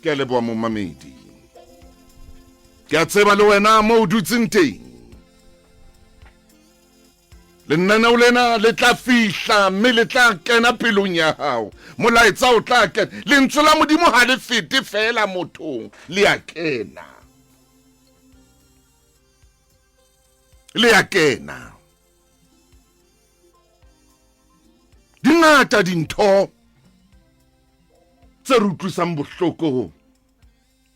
Ke a leboha momamedi. Ke a tseba le wena mo o dutseng teng. Lenaneo lena le tla fihla mme le tla kena pelong ya hao. Molaetsa o tla kena. Lentswe la Modimo ha le fete feela mothong, le a kena. Le a kena. Di ngata dintho tse re utlwisang bohloko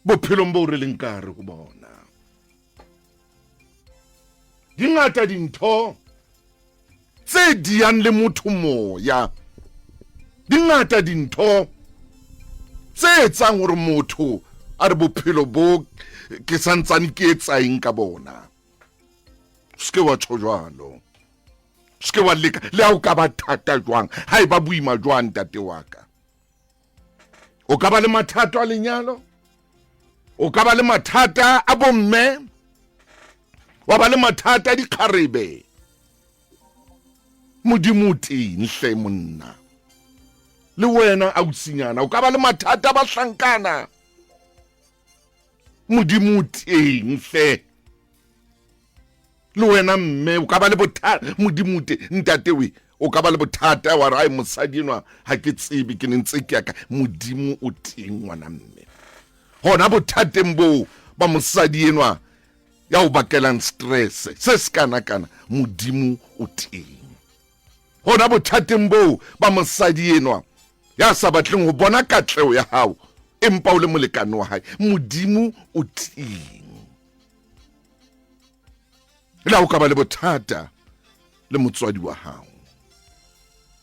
bophelong boo re leng ka hare ho bona. Di ngata dintho tse diang le motho moya. Di ngata dintho tse etsang hore motho a re bophelo bo ke santsane ke etsa eng ka bona. Se ke wa tjho jwalo. Se ke wa leka le ha o ka ba thata jwang, ha e ba boima jwang ntate wa ka. O ka ba le mathata a lenyalo, o ka ba le mathata a bomme, wa ba le mathata a dikgarebe. Modimo o teng hle monna. Le wena ausinyana, o ka ba le mathata a bahlankana. Modimo o teng hle. Le wena mme o ka ba le bothata, Modimo o teng. Ntate we, o ka ba le bothata wa re ai mosadi enwa ha ke tsebe ke ne ntse ke ya ka. Modimo o teng ngwana mme. Hona bothateng boo ba mosadi enwa ya o bakelang stress se se kana kana, Modimo o teng. Hona bothateng boo ba mosadi enwa ya sa batleng ho bona katleho ya hao empa o le molekane wa hae, Modimo o teng. Le ha o ka ba le bothata le motswadi wa hao,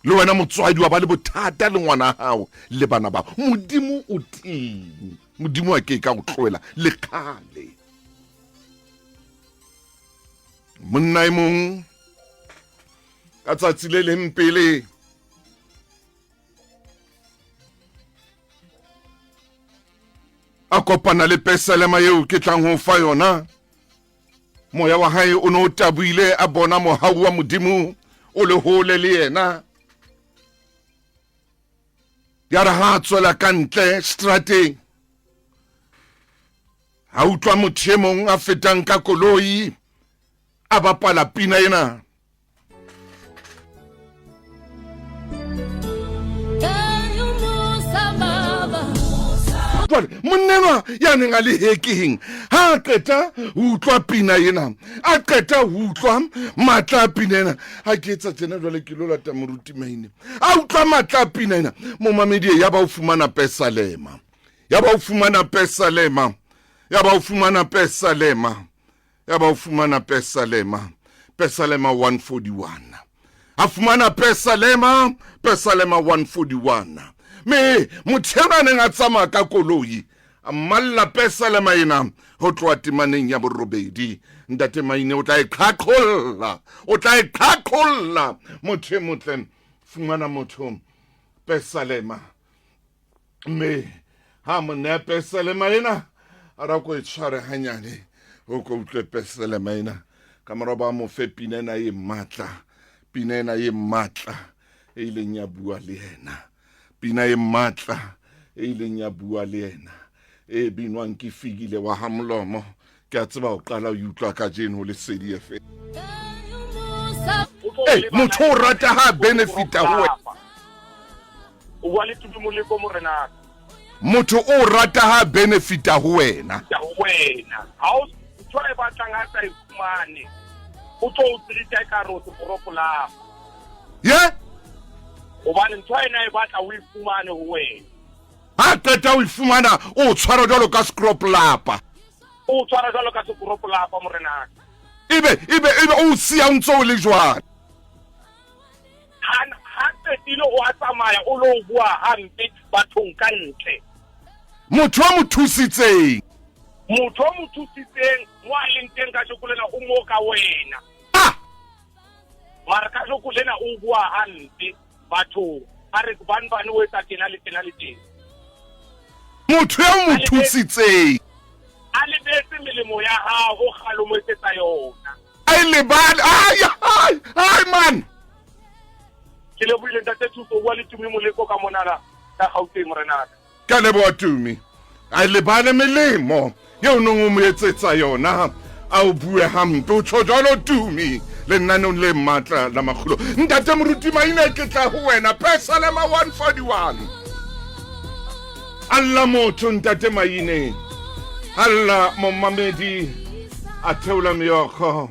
le wena motswadi wa ba le bothata le ngwana hao le bana ba, Modimo o teng. Modimo a ke ka go tlohela le kgale. Monna e mong ka tsatsi le leng pele a kopana le pesalema eo ke tlang ho fa yona, moya wa hae o ne o taboile, a bona mohau wa Modimo o le hole le yena. Ya re ha a tswela ka ntle strateng, a utlwa motho e mong a fetang ka koloi a bapala pina ena. Jwale monna enwa ya neng a le hekeng, ha a qeta ho utlwa pina ena, a qeta ho utlwa matla a pina ena, ha ke etsa tjena jwale ke lo lata moruti Maine, a utlwa matla a pina ena, momamedi ya ba o fumana pesalema, ya ba o fumana pesalema, ya ba o fumana pesalema, ya ba o fumana pesalema, pesalema 141. A fumana pesalema, pesalema 141. Me motho enwa a neng a tsamaya ka koloi a mmalla pesalema ena ho tloha temaneng ya borobedi. Ntate Maine o tla e qhaqholla, o tla e qhaqholla. Motho e motle, fumana motho pesalema. Mme ha mo neya pesalema ena, a ra ko e tshware hanyane, o ko utlwe pesalema ena. Ka mora ba mo fe pina ena e matla, pina ena e matla e ileng ya bua le yena, pina e matla e ileng ya bua le yena, e binwang ke Fikile wa ha Molomo. Ke a tseba o qala o utlwa kajeno ho Lesedi FM. Hey, motho o rata ha benefita ho wena. O bua le Tumi Moleko morenaka. Motho o rata ha benefita ho wena. Ho wena. Ha o ntho e batlang ha sa e fumane. O tlo o treat-a ekare o seporopolapa. Ye? Hobane ntho ena e batla o e fumane ho wena. Ha qeta o e fumana, o tshwara jwalo ka sekropolapa. O tshwara jwalo ka sekoropolapa morenaka. Ebe ebe ebe o siya o ntse o le jwalo. Ha ha qetile o a tsamaya o lo bua hampe bathong ka ntle. Motho o mo thusitseng. Motho o mo thusitseng mo a leng teng kajeko lena o mo ka wena. Ah! Mara kajeko lena o bua hampe bathong. A re bane bane o etsa tjena le tjena le tjena. Motho ya mo thusitseng. A lebetse melemo ya hao o kgale o mo etsetsa yona. A e lebale. Ai ai ai man. Ke lebohile ntate Thuso, o bua le Tumi Moleko ka monana ka Gauteng morenaka. Ke a leboha Tumi. A lebale melemo yeo nong o mo etsetsa yona, a o bue hampe. O tjho jwalo Tumi lenaneong le matla la Makgulo. Ntate Moruti Maine, ke tla ho wena. Pesalema 141. Alla motho Ntate Maine. Alla momamedi a theola meokgo.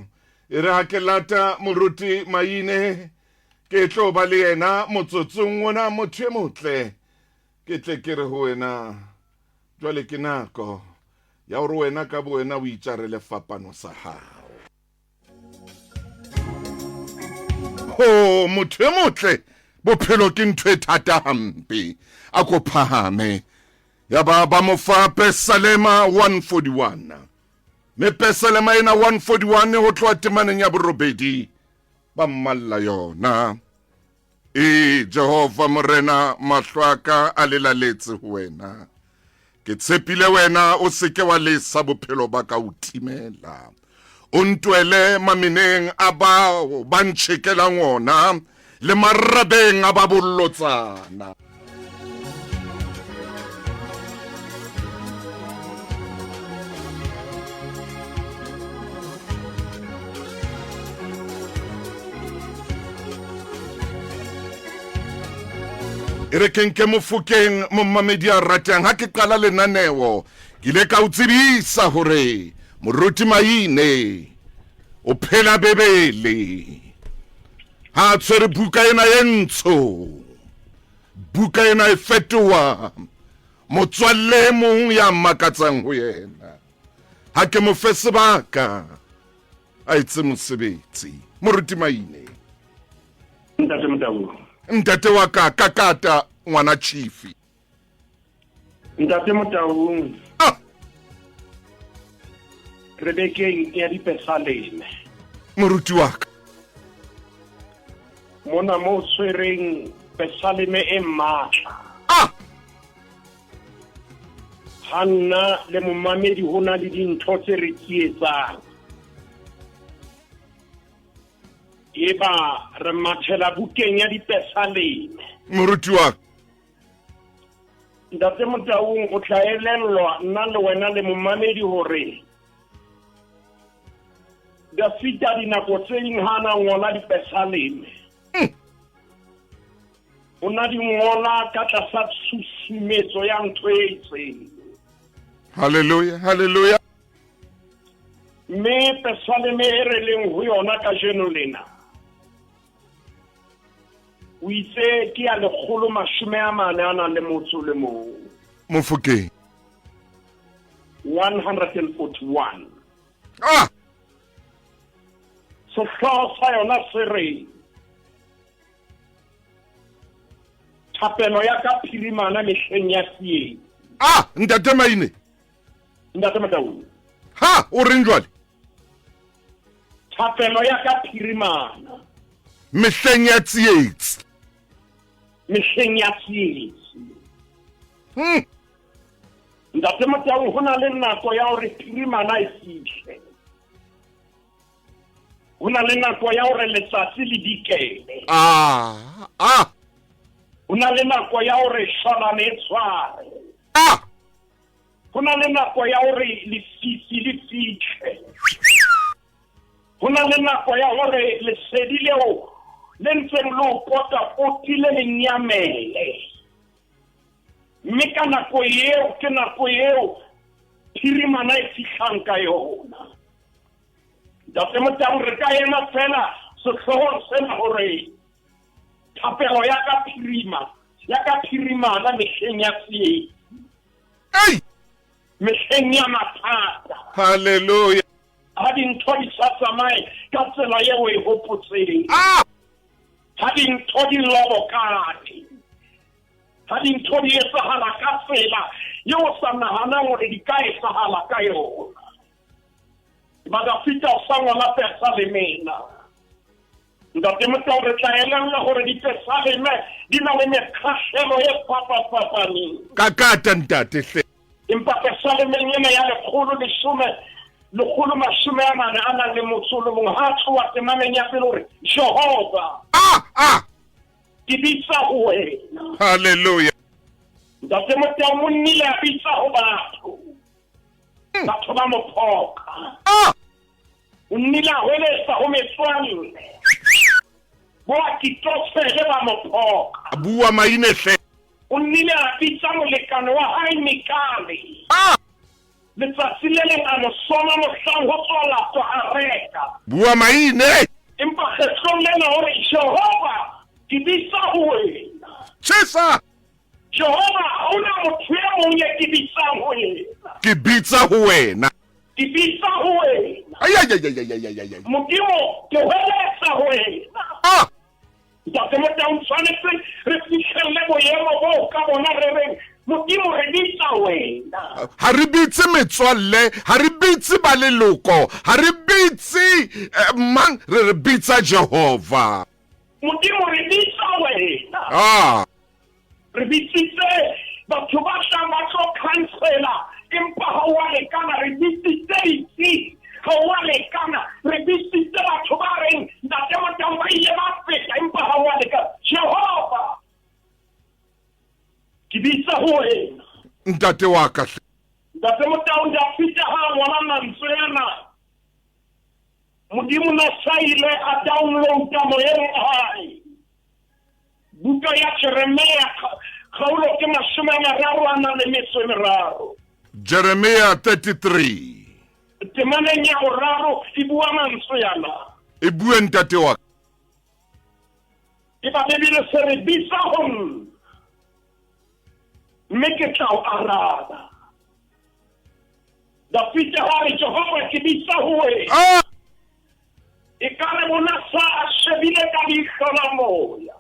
E re ha ke lata Moruti Maine, ke tlo ba le yena motsotsong ona, motho e motle. Ke tle ke re ho wena, jwale ke nako ya hore wena ka bowena o itjarele fapano sa hao. Ho motho e motle, bophelo ke ntho e thata hampe. A ko phahame. Ya ba ba mo fa Pesalema 141. Mme Pesalema ena 141 ho tloha temaneng ya borobedi ba mmalla yona. Ee, Jehova Morena, mahlo a ka a lelaletse ho wena. Ke tshepile wena, o se ke wa lesa bophelo ba ka o timela. O ntwele mameneng a bao ba ntjhekelang ona, le marabeng a ba bollotsana. E re ke nke mofokeng mommamedi a ratang ha ke qala lenaneo ke ile ka o tsebisa hore moruti Maine o phela bebele ha a tshwere buka ena e ntsho. Buka ena e fetoha motswalle e mong ya makatsang ho yena. Ha ke mo fe sebaka a etse mosebetsi. Moruti Maine. Ntate Motau. Ntate wa ka kakata ngwana chifi. Ntate Motaung. Ah. Re bekeng ya dipesaleme. Moruti wa ka. Mona mo tshwereng pesaleme e matla. Ah. Ha nna le momamedi ho na le dintho tse re tsietsang. Eba re mathela bukeng ya dipesaleme. Moruti wa ka. Ntate Motaung, o tla elellwa nna le wena le momamedi hore Dafita dinako tse ding ha na ngola dipesaleme o na di ngola ka tlasa tshusumetso ya ntho e itseng. Hallelujah, hallelujah. Mme pesaleme e re leng ho yona kajeno lena o itse ke ya 144 a nang le motso le mong. Mofokeng. 141. Ah! Sehlooho sa yona se re thapelo ya ka phirimana mehleng ya tsietsi. Ah, Ntate Maine. Ntate Mataung. Ha, o reng jwale? Thapelo ya ka phirimana. Mehleng ya tsietsi. Mehleng ya tsietsi. Ntate Motau, ho na le nako ya hore phirimana e fihle. Ho na le nako ya hore letsatsi le dikele. Ah, ah. Ho na le nako ya hore shwalane e tshware. Ah. Ho na le nako ya hore lefifi le fihle. Ho na le nako ya hore lesedi leo le ntseng le o pota-potile le nyamele. Mme ka nako eo, ke nako eo phirimana e fihlang ka yona. Ntate Motau, re ka ema fela sehloohong sena hore thapelo ya ka phirima, ya ka phirimana mehleng ya tsietsi. Ei! Mehleng ya mathata. Hallelujah. Ha dintho di sa tsamaye ka tsela eo e hopotseng. Ah! Ha dintho di lobokane. Ha dintho di etsahala ka tsela eo o sa nahanang hore di ka etsahala ka yona. Badafita o sa ngola pesaleme ena. Ntate Motau, re tla elella hore dipesaleme di na le mekgahlelo e fapafapaneng. Kakata ntate hle. Empa pesalemeng ena ya lekgolo leshome, lekgolo mashome a mane a nang le motso o le mong, ha tloha temaneng ya pele hore Jehova, Ah, ah. ke bitsa ho wena. Hallelujah. Ntate Motau o nnile a bitsa ho batho. Batho ba mo phoka. Ah! O nnile a hweletsa ho metswalle. Bo Akitofele ba mo phoka. A bua maine hle. O nnile a bitsa molekane wa hae Mikale. Ah! Letsatsi le leng a mo soma mohlang ho tswa latwa a reka. Bua maine. Empa kgetlong lena o re, Jehova, ke bitsa ho wena. Tjhesa! Jehova, ha ho na motho e mong e ke bitsang ho yena. Ke bitsa ho wena. Ke bitsa ho wena. Ai, ai, ai, ai, ai, ai, ai. Modimo, ke hweletsa ho wena. Ah! Ntate Motaung, tshwanetse re fihlelle boemo boo ka bona re reng, Modimo, re bitsa wena. Ha re bitse metswalle, ha re bitse ba leloko, ha re bitse eh, mang, re re bitsa Jehova. Modimo, re bitsa wena. Ah. Re bitsitse batho ba tlang ba tlo khansela, empa ha wa lekana. Re bitsitse ditsi, ha wa lekana. Re bitsitse batho ba reng Ntate Motau ba ile ba feta, empa ha wa lekana. Jehova, ke bitsa ho wena. Ntate wa ka hle. Ntate Motau, Dafita ha a ngola mantswe ana, Modimo na sa ile a downloada moyeng wa hae. Buka ya Jeremia, kgaolo ke 33 a nang le metso e meraro. Jeremia 33. Temaneng ya boraro e bua mantswe ana. E bue ntate wa ka. E ba Bibele se re bitsa ho nna, mme ke tla o araba. Dafita ha re, Jehova, ke bitsa ho wena. Ah! E ka re bona sa a shebile ka leihlo la moya.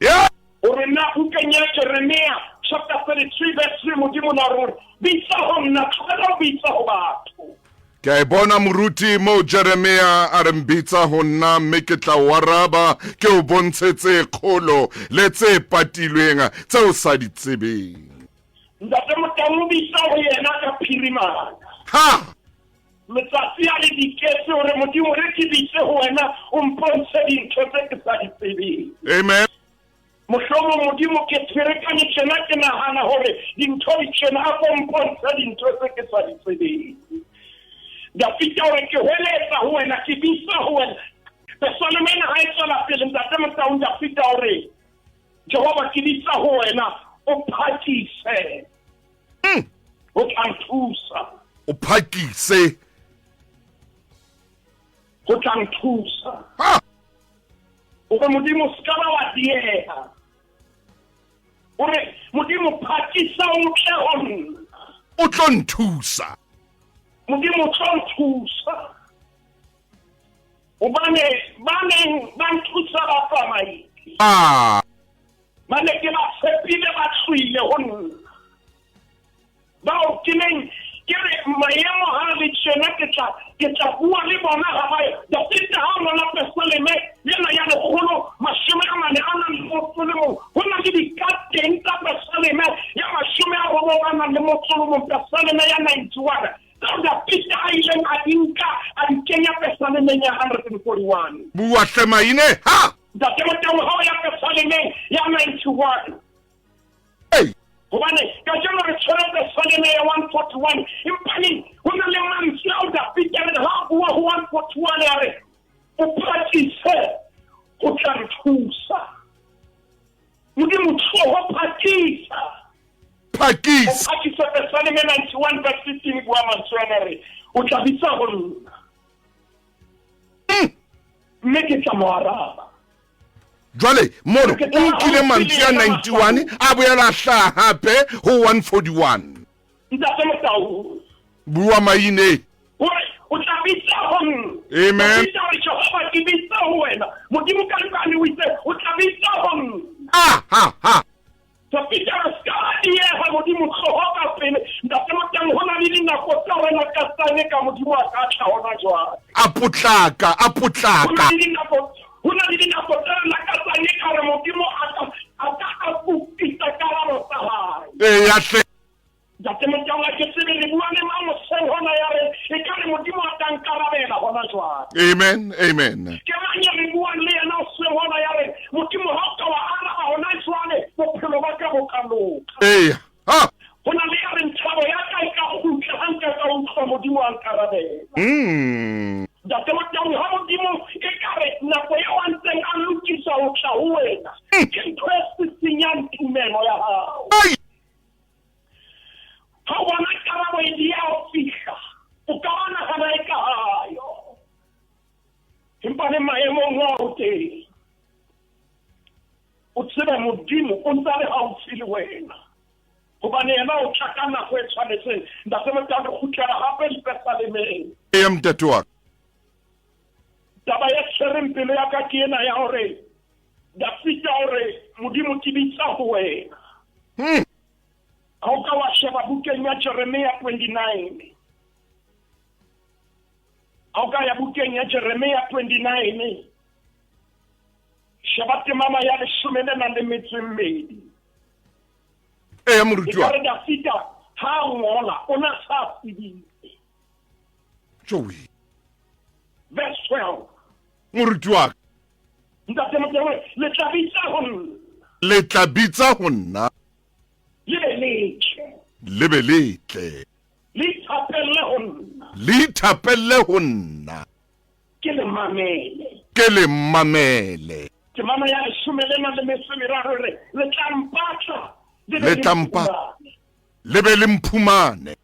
Yeah. Hore na bukeng ya Jeremia chapter 33 verse 3 Modimo na re bitsa ho nna, tlohela ho bitsa ho batho. Ke a e bona moruti moo Jeremia a re bitsa ho nna mme ke tla o araba ke o bontshe tse kgolo le tse patilweng tse o sa di tsebeng. Ntate Motau o bitsa ho yena ka phirimana. Ha! Letsatsi a le diketse hore Modimo re ke bitse ho wena o mpontshe dintho tse ke sa di tsebeng. Amen. Mohlomong Modimo ke ferekane tjena ke nahana hore dintho di tjena a ko mpontshe dintho tse ke sa di tsebeng. Dafita o re ke hweletsa ho wena ke bitsa ho wena. Pesalome ena ha e tswela pele Ntate Motaung Dafita o re Jehova ke bitsa ho wena o phakise. O tla nthusa. O phakise. Ho tla nthusa. Ha! O re Modimo se ka ba wa dieha. O re Modimo phakisa o tle ho nna. O tlo nthusa. Modimo o tlo nthusa. Hobane ba neng ba nthusa ba tsamaile. Ah. Ba ne ke ba tshepile ba tlohile ho nna. Bao ke neng ke re maemo ha le tjena ke tla ke tla bua le bona ha ba Dafita ha ngola pesaleme ena ya 140 a nang le motso le mong ho na le dikateng tsa pesaleme ya 90 a nang le motso le mong pesaleme ya 91 tseo Dafita a ileng a di nka a di kenya pesalemeng ya 141. Bua hle maine ha Ntate Motau ha o ya pesalemeng ya 91 Hey. Hobane kajeno re tshwere pesaleme ya 141 empaneng ho na le mantswe ao Dafita re ha bua ho 141 a re o phakise ho tla re thusa. Modimo tloho phakisa. Phakisa. O phakise pesaleme 91 verse 15 bua mantswe ana re o tla bitsa ho nna. Mme ke tla mo araba. Jwale mono o nkile mantswe a 91 a boela a hlaha hape ho 141. Ntate Motau. Bua maine. Hore o tla bitsa ho nna. Amen. Bitsa hore Jehova ke bitsa ho wena. Modimo ka lekane o itse o tla bitsa ho nna. Ha ha ha. Dafita re ska dieha Modimo tloho ka pele. Ntate Motau ho na le dinako tsa rena ka tsane ka Modimo a ka tla hona jwale. A potlaka, a potlaka. Ho na le dinako, ho na le dinako tse re lakatsang e ka re Modimo a ka a ka a kopisa karabo tsa hae. Ee ya hle. Ntate Motau ha ke tsebe le bua le mang hoseng hona ya re e ka re Modimo a ka nkarabela hona jwale. Amen, amen. Ke mang ya re buang le yena hoseng hona ya re Modimo ha o ka wa araba hona jwale bophelo ba ka bo ka loka. Eya. Ha. Ho na le ya reng thabo ya ka e ka kgutla ha nka ka utlwa Modimo a nkarabela. Ntate Motaung, ha Modimo e ka re nako eo a ntseng a lokisa ho tla ho wena, ke ntho e sisinyang tumelo ya hao. Ai. Ha o bona karabo e dieha ho fihla, o ka wa nahana e ka hayo. Empa le maemong ao teng, o tsebe Modimo o ntse a le haufi le wena. Hobane yena o tla ka nako e tshwanetseng. Ntate Motau, re kgutlela hape dipesalemeng. Eya, ntate wa ka. Taba e tshwereng pelo ya ka ke ena ya hore Dafita o re, Modimo, ke bitsa ho wena. Ha o ka wa sheba bukeng ya Jeremia 29. Ha o ka ya bukeng ya Jeremia 29, sheba temana ya leshome le nang le metso e mmedi. Eya, moruti wa. Ekare Dafita ha a ngola, o na sa tsebile. Joey. Verse 12. Moruti wa ka. Ntate Modimo, le tla bitsa ho nna. Le tla bitsa ho nna. Le be le tle. Le be le tle. Le ithapelle ho nna. Le ithapelle ho nna. Ke le mamele. Ke le mamele. Temana ya leshome le nang le metso e meraro e re, le tla mpatla, le be Le tla mpa- Le be le mphumane.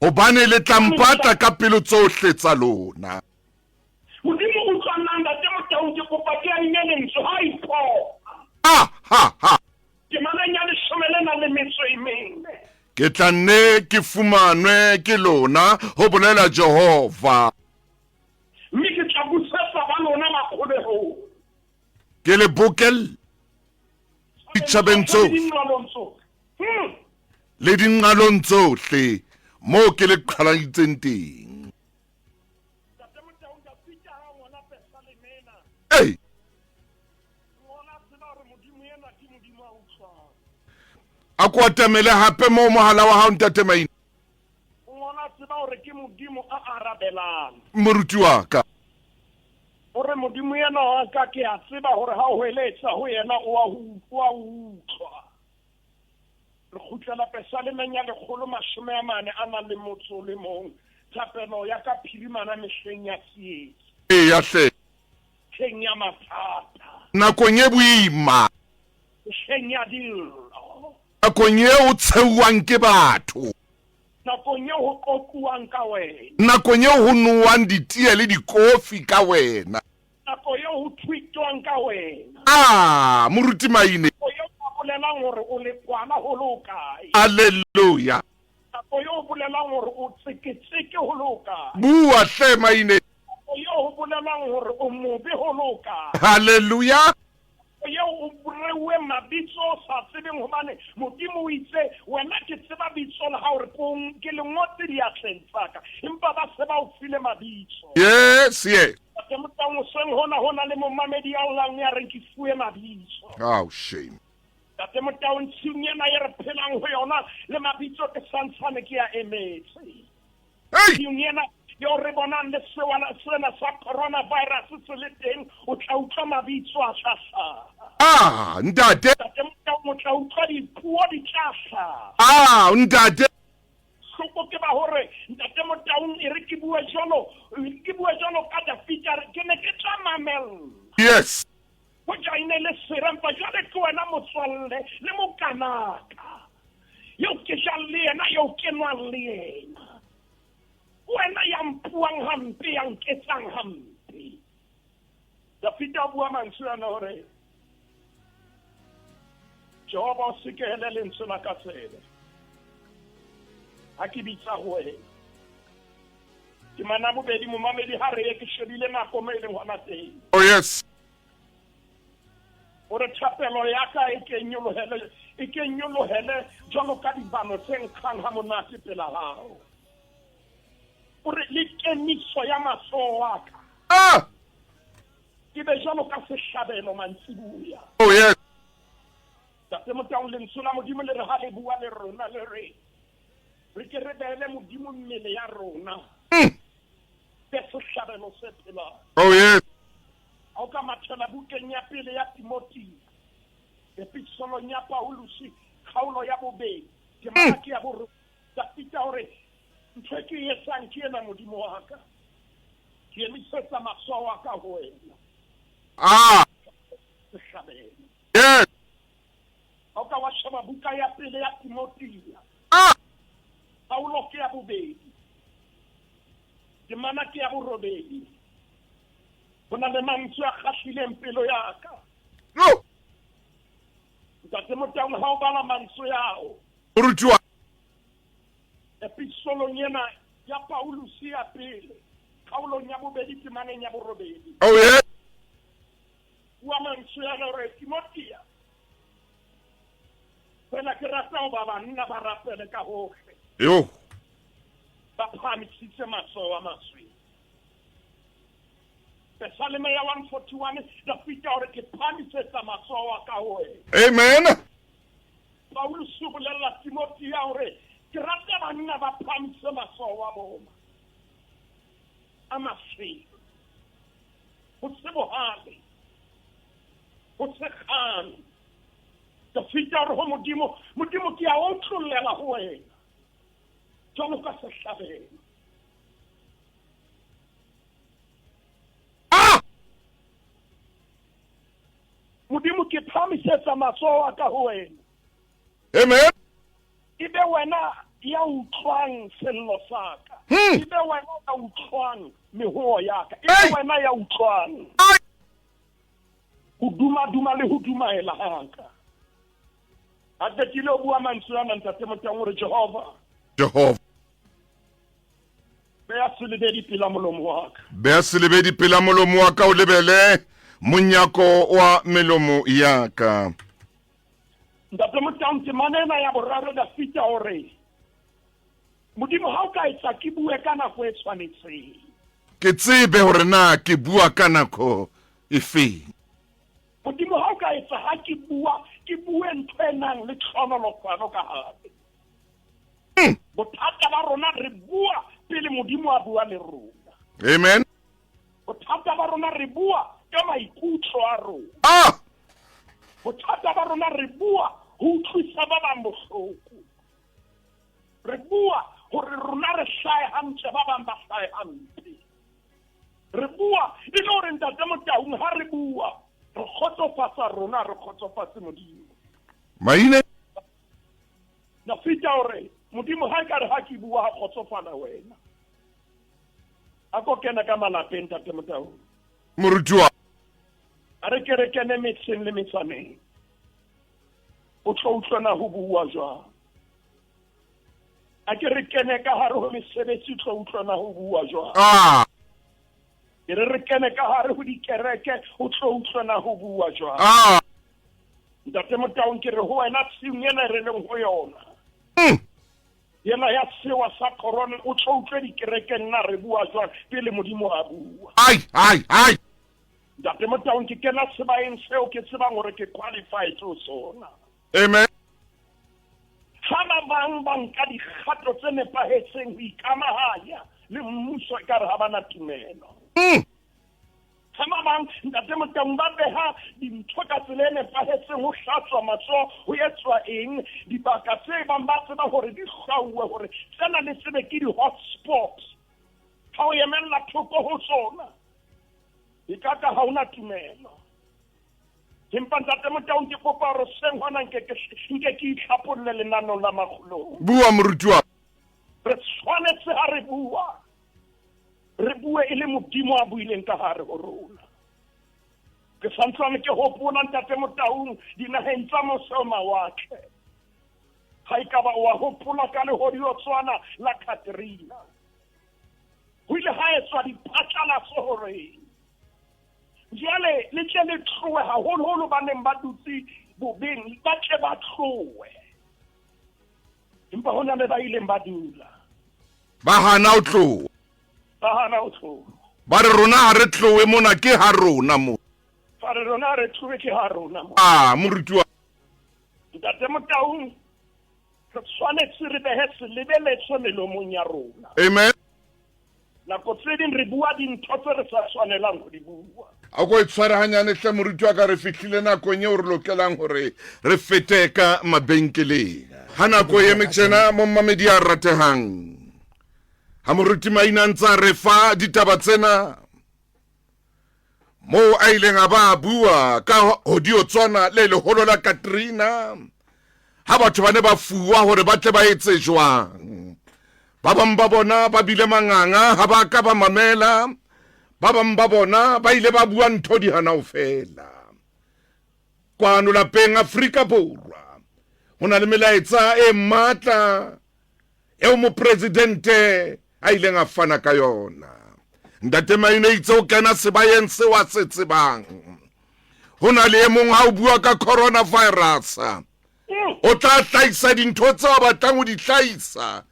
Hobane le tla mpatla ka pelo tsohle tsa lona. Modimo utlwa nna Ntate Motaung, ke kopa ke amme lentswe ha iphoqa. Ha, ha, ha. Temaneng ya leshome le nang le metso e mene. Ke tla nne ke fumanwe ke lona, ho bolela Jehova. Mme ke tla busetsa ba lona ba kgolehong. Ke le bokelle ditjhabeng tsohle. Le dinqalong tsohle moo ke le qhaladitseng teng. Ei. A ko atamele hape moo mohala wa hao Ntate Maine. Moruti wa ka. O re Modimo ena wa ka ke a tseba hore ha o hweletsa ho yena o a o utlwa. Re kgutlela Pesalemeng ya 140 a nang le motso o le mong, thapelo ya ka phirimana mehleng ya tsietsi. Eya hle. Mehleng ya mathata. Nakong e boima. Mehleng ya dillo. Nakong e o tsheuwang ke batho. Nakong eo ho qoquwang ka wena. Nakong eo ho nowang ditee le dikofi ka wena. Nako eo ho tweetwang ka wena. Ah, Moruti Maine. Nako eo ba bolelang hore o lekwala ho le hokae. Alleluia. Nako eo o bolelang hore o tseketseke ho le hokae. Bua hle Maine. Nako eo ho bolelang hore o mobe ho le hokae. Hallelujah. Eo o reuwe mabitso o sa tsebeng hobane Modimo o itse, Wena ke tseba bitso la hao, re ke le ngotse diatleng tsa ka. Empa ba se ba o file mabitso. Yes, yes. Ntate Motaung, hoseng hona ho na le momamedi ya llang ya reng ke fuwe mabitso. Oh, shame. Ntate Motaung, tshiung ena e re phelang ho yona le mabitso ke santshane ke ya emetse. Hey! Tshiung ena eo re bonang le sewana sena sa coronavirus se le teng, o tla utlwa mabitso a tla hlaha. Ah, ntate. Ntate Motaung, o tla utlwa dipuo di tla hlaha. Ah, ntate. Hloko ke ba hore Ntate Motaung e re ke bue jwalo, ke bue jwalo ka Dafita, re ke ne ke tla mamella. Yes. Hoja e ne le sera, empa jwale ke wena motswalle le mokanaka. Eo ke jang le yena, eo ke nwang le yena. Wena ya mpuang hampe, ya nketsang hampe. Dafita o bua mantswe ana hore Jehova o sekehele lentswe la ka tsebe ha ke bitsa ho wena. Temana bobedi momamedi ha re ye ke shebile nako mo e leng hona teng. Oh yes. O re thapelo ya ka e ke nyolohele, e ke nyolohele jwalo ka dibano tse nkgang ha monate pela hao. O re le kemiso ya matsoho a ka. Ah! Ke be jwalo ka sehlabelo mantsibuya. Oh yes. Ntate Motaung, lentswe la Modimo le re ha le bua le rona le re re ke re beele Modimo mmele ya rona. Be sehlabelo se phelang. Oh yes. Ha o ka mathela bukeng ya pele ya Timothea, Episolong ya Pauluse, kgaolo ya bobedi, temana ke ya borobedi. Dafita o re, Ntho e ke e etsang ke ena, Modimo wa ka. Ke emisetsa matsoho a ka ho wena. Ah. Sehlabelo. Yes. Ha o ka wa sheba buka ya pele ya Timothea. Ah. Paulo ke ya bobedi. Temana ke ya borobedi. Ho na le mantswe a kgahlileng pelo ya ka. No. Ntate Motaung, ha o bala mantswe ao. Moruti wa. Episolong ena ya Pauluse ya pele, kgaolong ya bobedi temaneng ya borobedi. Oh yeah. Bua mantswe ana hore Timothea, fela ke rata ho ba banna ba rapele ka hohle. Yo. Ba phahamisitse matsoho a masweu. Pesaleme ya 141, Dafita o re ke phahamisetsa matsoho a ka ho wena. Amen. Pauluse o bolella Timothea hore ke rata banna ba phahamise matsoho a bona a masweu, ho se bohale, ho se kgang. Dafita o re ho Modimo, Modimo ke a otlollela ho wena jwalo ka sehlabelo. Ah! Modimo ke phahamisetsa matsoho a ka ho wena. Amen. E be wena ya utlwang sello sa ka. E be wena ya utlwang mehoo ya ka. E be wena ya utlwang ho duma-duma le ho dumaela ha ka. A qetile ho bua mantswe ana, Ntate Motaung, o re, Jehova. Jehova. Beya selebedi pela molomo wa ka. Beya selebedi pela molomo wa ka, o lebele monyako wa melomo ya ka. Ntate Motaung, temana ena ya boraro Dafita o re, Modimo ha o ka etsa ke bue ka nako e tshwanetseng. Ke tsebe hore na ke bua ka nako efeng. Modimo ha o ka etsa ha ke bua, ke bue ntho e nang le tlhonolofalo ka hare. Bothata ba rona re bua pele Modimo a bua le rona. Amen. Bothata ba rona re bua ka maikutlo a rona. Ah! Bothata ba rona re bua ho utlwisa ba bang bohloko. Re bua hore rona re hlahe hantle, ba bang ba hlahe hampe. Re bua e le hore Ntate Motaung ha re bua re kgotsofatsa rona, re kgotsofatse Modimo. Maine. Dafita o re, Modimo ha ekare ha ke bua ha kgotsofala wena. A ko kena ka malapeng Ntate Motaung. Moruti wa. A re ke re kene metseng le metsaneng. O tlo utlwana ho bua jwang. A ke re kene ka hare ho mesebetsi o tlo utlwana ho bua jwang. Ah. Ke re re kene ka hare ho dikereke o tlo utlwana ho bua jwang. Ah. Ntate Motaung ke re ho wena tshiung ena e re leng ho yona. Ena ya sewa sa corona o tlo utlwe dikerekeng na re bua jwang pele Modimo a bua. Ai, ai, ai. Ntate Motaung ke kena sebaeng seo ke tsebang hore ke qualified ho sona. Amen. Ha ba bang ba nka dikgato tse nepahetseng ho ikamahanya le mmuso ekare ha ba na tumelo. Ha ba bang, Ntate Motaung, ba beha dintho ka tsela e nepahetseng, ho hlatswa matsoho, ho etswa eng, dibaka tse bang ba tseba hore di hlwauwe hore tsena le tsebe ke di-hotspots. Ha o emella thoko ho tsona, e ka ka ha ona tumelo. Empa Ntate Motaung, ke kopa hore hoseng hona nke ke nke ke itlhapolle lenanong la makgolong. Bua moruti wa. Re tshwanetse ha re bua, re bue e le Modimo a buileng ka hare ho rona. Ke santsane ke hopola Ntate Motaung dinaheng tsa mose ho mawatle. Ha ekaba wa hopola ka lehodiotswana la Katrina. Ho ile ha etswa diphatlalatso hore jwale le tle le tlohe, haholoholo ba neng ba dutse bobeng ba tle ba tlohe. Empa ho na le ba ileng ba dula. Ba hana ho tloha. Ba hana ho tloha. Ba re rona ha re tlohe mona ke ha rona mo. Ba re rona ha re tlohe ke ha rona mo. Ah, moruti wa. Ntate Motaung, re tshwanetse re behe selebeletso melomong ya rona. Amen. Nako tse ding re bua dintho tse re sa tshwanelang ho di bua. A ko e tshware hanyane hle moruti wa ka, re fihlile nakong eo re lokelang hore re fete ka mabenkeleng. Ha nako e eme tjena, mommamedi ya ratehang, ha moruti Maina a ntse a re fa ditaba tsena, moo a ileng a ba a bua ka hodiotswana le leholo la Katrina, ha batho ba ne ba fuwa hore ba tle ba etse jwang. Ba bang ba bona ba bile manganga, ha ba ka ba mamela. Ba bang ba bona ba ile ba bua ntho di hana ho fela. Kwano lapeng Afrika Borwa ho na le melaetsa e matla eo mopresidente a ileng a fana ka yona. Ntate Maine itse o kena sebayeng seo a se tsebang. Ho na le e mong ha o bua ka coronavirus o tla hlahisa dintho tseo a batlang ho di hlahisa.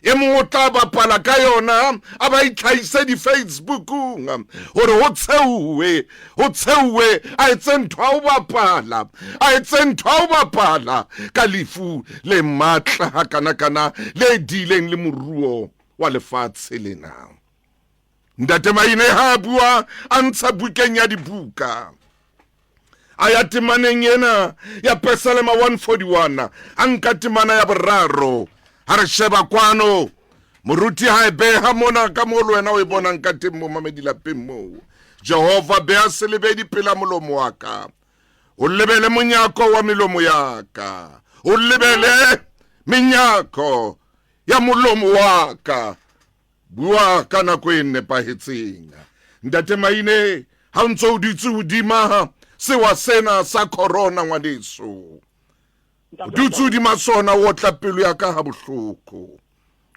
E mong o tla bapala ka yona a ba itlhahise di-Facebookung hore ho tsheuwe, ho tsheuwe, a etse ntho a ho bapala, a etse ntho a ho bapala ka lefu le matla hakanakana le diileng le moruo wa lefatshe lena. Ntate Maine ha a bua a ntsha bukeng ya dibuka a ya temaneng ena ya Pesalema 141 a nka temana ya boraro ha re sheba kwano moruti ha e beha mona ka moo le wena o e bonang ka teng mo mamedi lapeng moo. Jehova beha selebedi pela molomo wa ka, o lebele monyako wa melomo ya ka, o lebele menyako ya molomo wa ka. Bua ka nako e nepahetseng. Ntate Maine, ha o ntse o dutse hodima sewa sena sa corona ngwaneso, o dutse hodima sona, o otla pelo ya ka ha bohloko,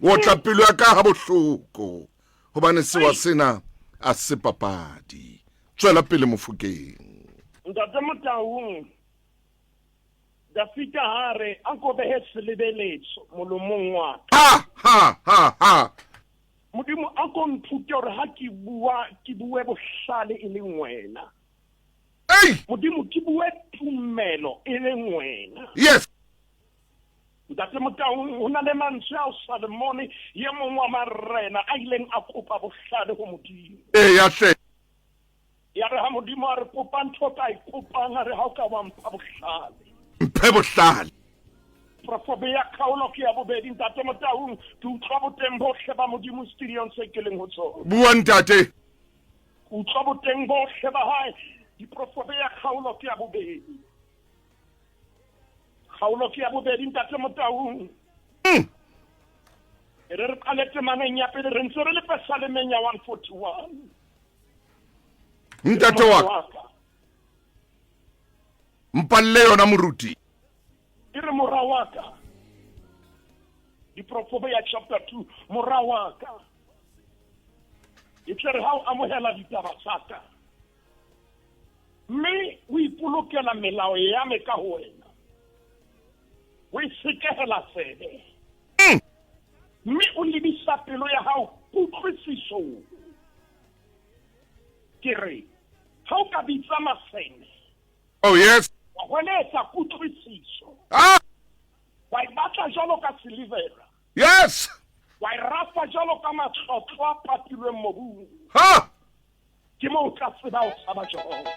o otla pelo ya ka ha bohloko, hobane sewa sena a se papadi. Tswela pele Mofokeng. Ntate Motaung, Dafita ha a re, A ko behe selebeletso molomong wa ka. Ha, ha, ha, ha. Modimo, a ko nthute hore ha ke bua, ke bue bohlale e leng wena. Ei! Modimo, ke bue tumelo e leng wena. Yes. Ntate Motaung, ho na le mantswe ao Salomone, ye mong wa marena, a ileng a kopa bohlale ho Modimo. Eya hle. Ya re ha Modimo a re kopa ntho ka e kopang, a re ha o ka wa mpha bohlale. Mphe bohlale. Profobe ya kgaolo ke ya bobedi, Ntate Motaung, ke utlwa boteng bohle ba Modimo studiong se ke leng ho tsona. Bua ntate. Ke utlwa boteng bohle ba hae. Diprofobe ya kgaolo ke ya bobedi. Kgaolo ke ya bobedi, Ntate Motaung. E re re qale temaneng ya pele, re ntse re le Pesalemeng ya 141. Ntate wa ka, mpalle yona moruti. E re mora wa ka, diprofobe ya chapter 2, mora wa ka, e tle re ha o amohela ditaba tsa ka, mme o ipolokela melao ya me ka ho wena, o e sekehela tsebe, mme o lebisa pelo ya hao kutlwisisong. Ke re, ha o ka bitsa masene, Oh yes. wa hweletsa kutlwisiso, wa e batla jwalo ka silivera, Yes. wa e rafa jwalo ka matlotlo a patilweng mobung, Ha. ke moo o tla tseba ho tshaba Jehova.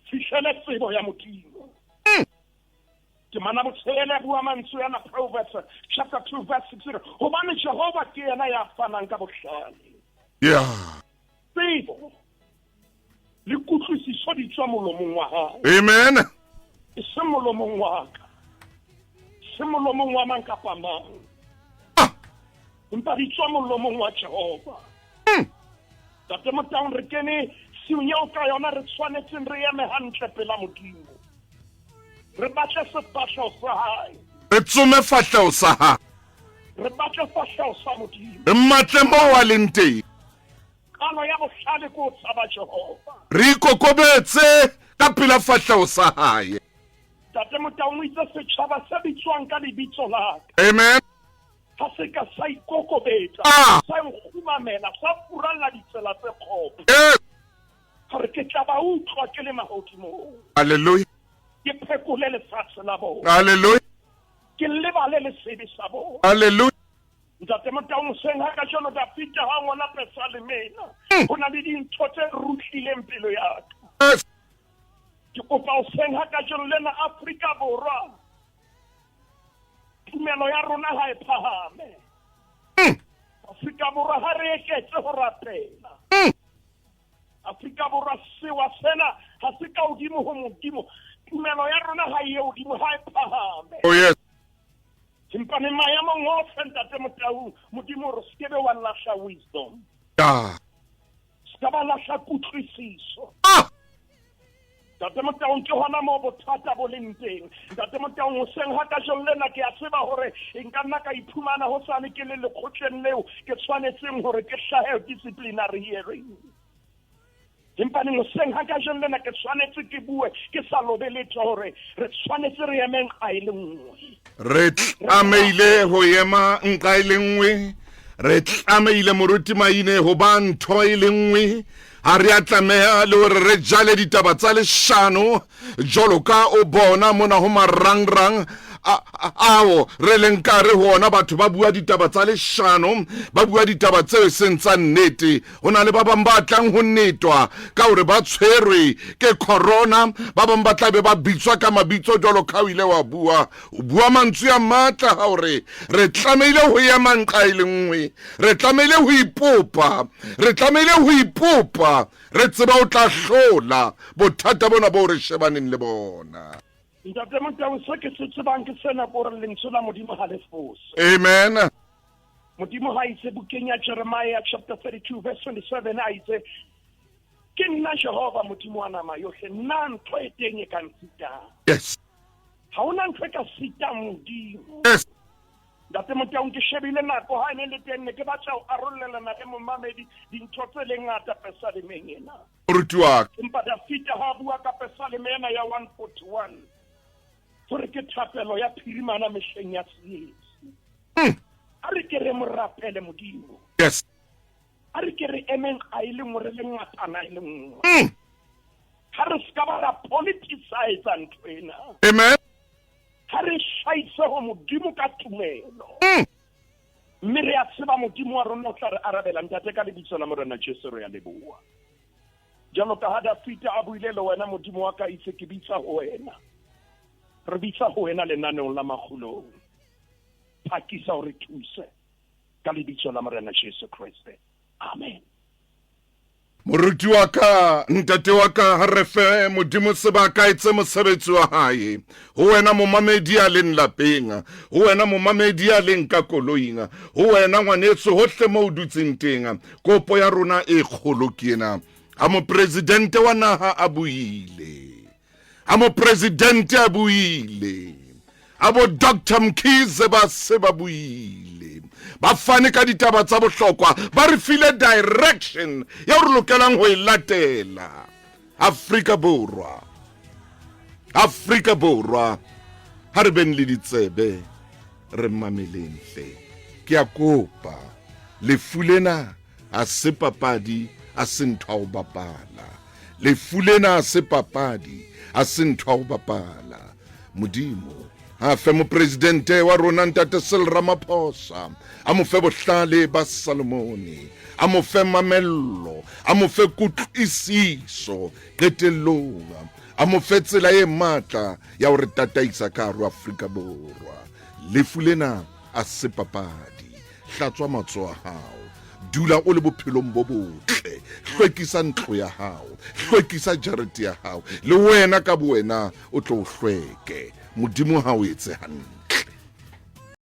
Fihlele tsebo ya Modimo. Temana botshelela bua mantswe ana, Proverbs chapter 2 verse 6, e re, hobane Jehova ke yena ya fanang ka bohlale. Tsebo le kutlwisiso di tswa molomong wa hae. Amen. E se molomong wa ka, se molomong wa mang kapa mang, empa di tswa molomong wa Jehova. Tate Motaung, re kene siung eo ka yona re tshwanetseng re eme hantle pela Modimo, re batle sefahleho sa hae, re tsome fahleho sa hae, re batle fahleho sa Modimo, re mmatle moo a leng teng. Qalo ya bohlale ke ho tshaba Jehova, re ikokobetse ka pela fahleho sa hae. Tate Motaung o itse setjhaba se bitswang ka lebitso la ka, Amen, ha se ka sa ikokobetsa, sa nkgumamela, sa furalla ditsela tse kgopo, gore ke tla ba utlwa ke le mahodimong. Hallelujah. Ke phekole lefatshe la bona. Hallelujah. Ke lebale le sebe sa bona. Hallelujah. Ntate Motaung hoseng ha kajeno Dafita ha ngola pesaleme ena hmm. ho na le dintho tse rutlileng pelo ya ka. Ke kopa hoseng ha kajeno lena Afrika Borwa tumelo ya rona ha e phahame. Hmm. Afrika Borwa ha re eketse ho rapela. Hmm. Afrika Borwa sewa sena ha se ka hodimo ho Modimo. Tumelo ya rona ha e ye hodimo ha e phahame. Oh yes. Empa ne maemong ohle ntate Motau, Modimo o re se kebe wa lahla wisdom. Ah. Se ka ba lahla kutlwisiso. Ah. Ntate Motaung ke hona moo bothata bo leng teng. Ntate Motaung hoseng ha kajeno lena ke a tseba hore nka nna ka iphumana hosane ke le lekgotleng leo ke tshwanetseng hore ke hlahe disciplinary hearing. Empaneng hoseng ha kajeno lena ke tshwanetse ke bue ke sa lobe letho hore re tshwanetse re eme nqa e le nngwe. Re tlamehile ho ema nqa e le nngwe. Re tlamehile moruti Maine ho ba ntho e le nngwe. Ha re a tlameha le hore re jale ditaba tsa leshano jwalo ka o bona mona ho marangrang ao re leng kare ho ona batho ba bua ditaba tsa leshano, ba bua ditaba tseo e seng tsa nnete. Ho na le ba bang ba tlang ho netwa ka hore ba tshwerwe ke corona, ba bang ba tla be ba bitswa ka mabitso jwalo ka o ile wa bua. O bua mantswe a matla ha hore re tlamehile ho ema nqa e le nngwe, re tlamehile ho ipopa, re tlamehile ho ipopa re tseba o tla hlola bothata bona boo re shebaneng le bona. Ntate Motau, se ke se tsebang ke sena, ke hore lentswe la Modimo ha le fose. Amen. Modimo ha itse bukeng ya Jeremiah chapter 32 verse 27 a itse ke nna Jehova Modimo wa nama yohle nna ntho e teng e ka nsitang. Yes. Ha hona ntho e ka sitang Modimo. Yes. Ntate Motaung ke shebile nako ha e ne le teng ne ke batla ho arolelana le momamedi dintho tse le ngata pesalemeng ena. Moruti wa ka. Empa Dafita ha a bua ka pesaleme ena ya 141 gore ke thapelo ya phirimana mehleng ya tsietsi. Hmm. A re ke re mo rapele Modimo. Yes. A re ke re emeng a e le nngwe re le ngatana e le nngwe. Hmm. Ha re se ka ba ra politicize ntho ena. Amen. Ha re hlahise ho Modimo ka tumelo. Mm. Mme re a tseba Modimo wa rona o tla re arabela. Ntate, ka lebitso la Morena Jesu re a leboha. Jalo ka ha Dafita a buile le wena Modimo wa ka itse ke bitsa ho wena. Re bitsa ho wena lenaneong la makgulong. Phakisa o re thuse ka lebitso la Morena Jesu Kreste. Amen. Moruti wa ka, ntate wa ka, ha re fe Modimo sebaka etse mosebetsi wa hae. Ho wena momamedi ya leng lapeng, ho wena momamedi ya leng ka koloing, ho wena ngwanetso hohle mo o dutseng teng, kopo ya rona e kgolo ke ena. Ha mopresidente wa naha a buile, a mopresidente a buile a bo Dr Mkhize ba se ba buile ba fane ka ditaba tsa bohlokwa ba re file direction ya re lokelang ho e latela Afrika Borwa Afrika Borwa ha re beng le ditsebe re mameleng hle ke a kopa lefu lena a se papadi a se ntho ya ho bapala Lefu lena ha se papadi, ha se ntho ya ho bapala. Modimo a fe mopresidente wa rona Ntate Cyril Ramaphosa, a mo fe bohlale ba Salomone, a mo fe mamello, a mo fe kutlwisiso, qetellong a mo fe tsela e matla ya ho re tataisa ka hare ho Afrika Borwa. Lefu lena a se papadi. Hlatswa matsoho a hao. Dula o le bophelong bo botle. Hlwekisa ntlo ya hao. Hlwekisa jarete ya hao. Le wena ka bowena o tlo o hlweke. Modimo ha o etse hantle.